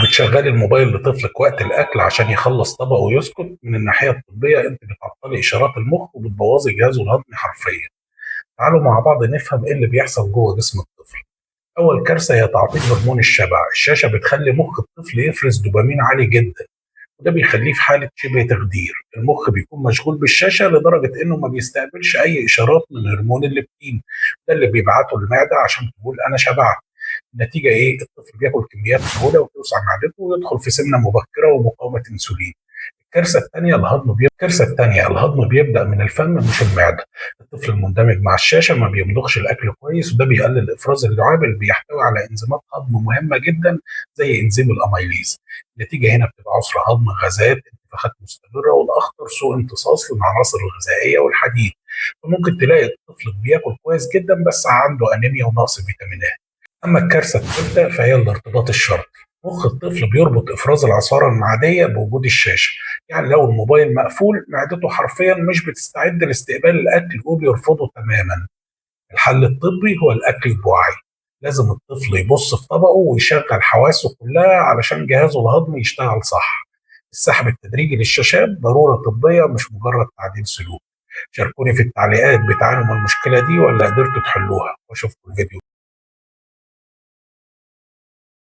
بتشغلي الموبايل لطفلك وقت الأكل عشان يخلص طبقه ويسكت، من الناحية الطبية أنت بتعطلي إشارات المخ وبتبوظي جهازه الهضمي حرفيا. تعالوا مع بعض نفهم إيه اللي بيحصل جوه جسم الطفل. أول كارثة هي تعطيل هرمون الشبع. الشاشة بتخلي مخ الطفل يفرز دوبامين عالي جدا، وده بيخليه في حالة شبه تخدير. المخ بيكون مشغول بالشاشة لدرجة إنه ما بيستقبلش أي إشارات من هرمون الليبتين، ده اللي بيبعته المعدة عشان تقول أنا شبعت. النتيجة إيه؟ الطفل بياكل كميات مهولة وتوسع معدته ويدخل في سمنة مبكرة ومقاومة أنسولين. الكارثة الثانية الهضم بيبدأ من الفم مش المعدة. الطفل المندمج مع الشاشة ما بيمضغش الأكل كويس، وده بيقلل إفراز اللعاب اللي بيحتوي على إنزيمات هضم مهمة جدا زي إنزيم الأميليز. النتيجة هنا بتبقى عسر هضم، غازات، انتفاخات مستمرة، والأخطر سوء امتصاص للعناصر الغذائية والحديد. فممكن تلاقي الطفل بياكل كويس جدا بس عنده أنيميا ونقص فيتامينات. أما الكارثة الثالثة فهي الارتباط الشرطي. مخ الطفل بيربط إفراز العصارة المعدية بوجود الشاشة، يعني لو الموبايل مقفول معدته حرفيا مش بتستعد لاستقبال الأكل وبيرفضه تماما. الحل الطبي هو الأكل الجوعي. لازم الطفل يبص في طبقه ويشغل حواسه كلها علشان جهازه الهضمي يشتغل صح. السحب التدريجي للشاشات ضرورة طبية مش مجرد تعديل سلوك. شاركوني في التعليقات، بتعانوا من المشكلة دي ولا قدرتوا تحلوها؟ واشوفكم الفيديو.